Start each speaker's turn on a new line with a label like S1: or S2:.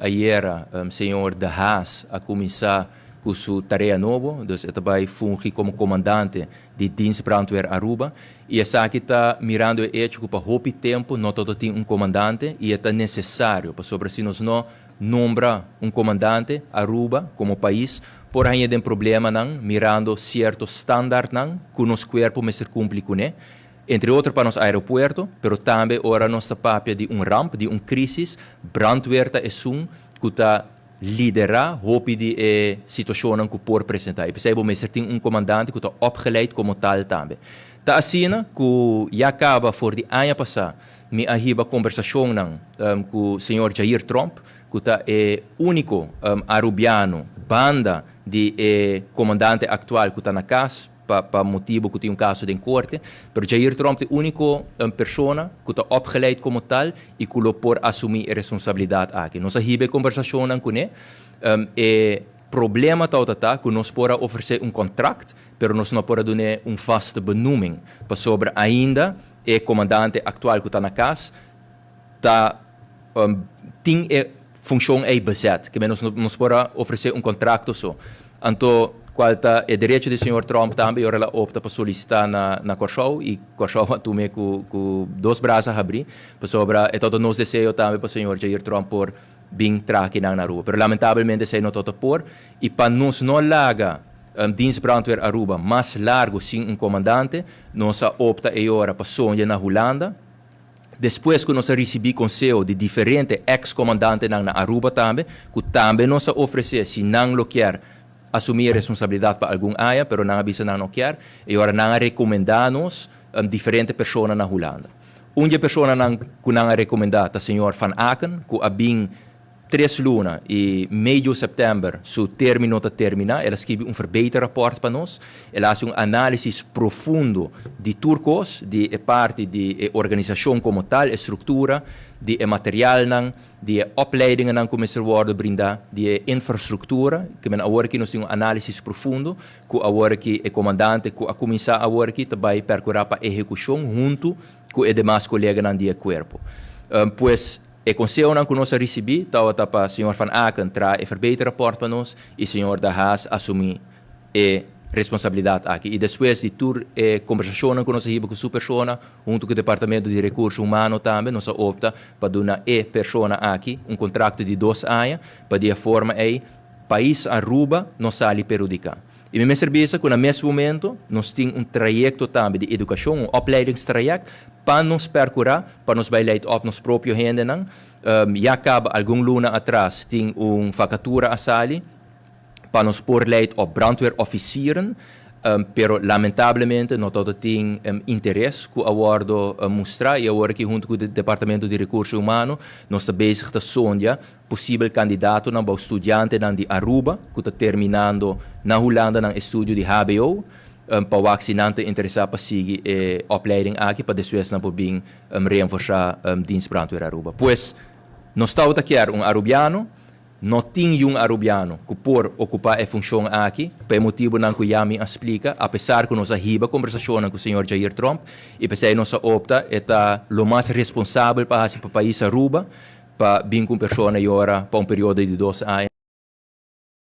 S1: Ayera señor De Haas a cuminsa cu su tarea nobo, dus e ta bay fungi como comandante di Dienst Brandweer Aruba. Y esaki ta mirando e hecho cu pa hopi tempo no tabatin un comandante y ta necesario, pasobra si nos no nombra un comandante, Aruba como pais por haya den problemanan mirando cierto standaardnan cu nos cuerpo mester cumpli cune, entre otro pa nos aeropuerto, pero tambe ora nos ta papia di un ramp, di un crisis, brandweer ta esun cu ta lidera hopi di e situacionnan cu por presenta. Y pesey bo mester tin un comandante cu ta opgeleid como tal tambe. Ta asina cu ya caba for di aña pasa mi a hiba conversacionnan cu señor Jair Tromp, cu ta e unico Arubiano banda di e comandante actual cu ta na cas pa motibo cu tin un caso den corte, pero Jair Tromp ta e unico persona cu ta opgeleid como tal y cu lo por asumi e responsabilidad aki. Nos a hiba conversacionnan cune. E problema ta cu nos por a ofrece un contract, pero nos no por a duna un vaste benoeming, pasobra ainda e comandante actual cu ta na cas ta tin e funcion ey bezet, kiermen nos por a ofrece un contrato so. Anto, cual ta e derecho di señor Tromp tambe, el a opta pa solicita na Corsou y Corsou a tum'e cu dos brasa habri, pasobra e ta nos deseo tambe pa señor Jair Tromp por bin traha aki na Aruba. Pero lamentablemente esey no ta por y pa nos no laga Dienst Brandweer Aruba mas largo sin un comandante, nos a opta e ora pa sondia na Hulanda. Despues cu nos a ricibi conseho di diferente ex-comandantenan na Aruba tambe, cu tambe nos a ofrece si nan lo kier asumi responsabilidad pa algun aña, pero nan a bisa nan no kier, y ora nan a recomenda nos diferente persona na Hulanda. Un persona cu nan a recomenda ta señor Van Aken, cu a bin 3 luna y medio september su termino ta termina. El a skirbi un verbeterrapport pa nos, el a haci un analisis profundo di tur cos, di parti di organisacion como tal, structura, di materialnan, di opleidingen cu mester worden brinda, di infrastructura, kiermen awor aki nos tin un analisis profundo, cu awor aki e comandante cu a cuminsa awor aki tambe percura pa ehecucion hunto cu e demas coleganan di cuerpo. Pues e conseho cu nos a ricibi tabata pa señor Van Aken traha e verbeterrapport pa nos y señor De Haas asumi e responsabilidad aki. Y despues di tur e conversacion cu nos a hiba cu su persona, hunto cu e Departamento di Recurso Humano tambe, nos a opta pa duna e persona aki un contrato di 2 aña, pa di forma ey pais Aruba no sali perhudica. Y mi mester bisa cu na mes momento nos tin un trayecto tambe di educacion, un opleidingstraject, pa nos percura, pa nos bay leid op nos propio hendenan. Ya caba algun luna atras tin un vacatura a sali pa nos por leid op brandweerofficieren, pero lamentablemente no tabatin interes cu a wordo mustra y awor aki hunto cu e Departamento di Recurso Humano nos ta bezig ta sondia posibel candidatonan, studiantenan di Aruba cu ta terminando na Hulanda nan estudio di HBO, pa wak si nan ta interesa pa sigui e opleiding aki pa despues nan por bin reforsa Dienst Brandweer Aruba. Pues nos ta kier un Arubiano, no tin un Arubiano cu por ocupa e funcion aki, pa motibonan cu ya mi a splica, apesar cu nos a hiba conversacion cu señor Jair Tromp, y pesey nos a opta, ta lo mas responsabel pa e pais Aruba, pa bin cu un persona y ora pa un periodo di 2 aña.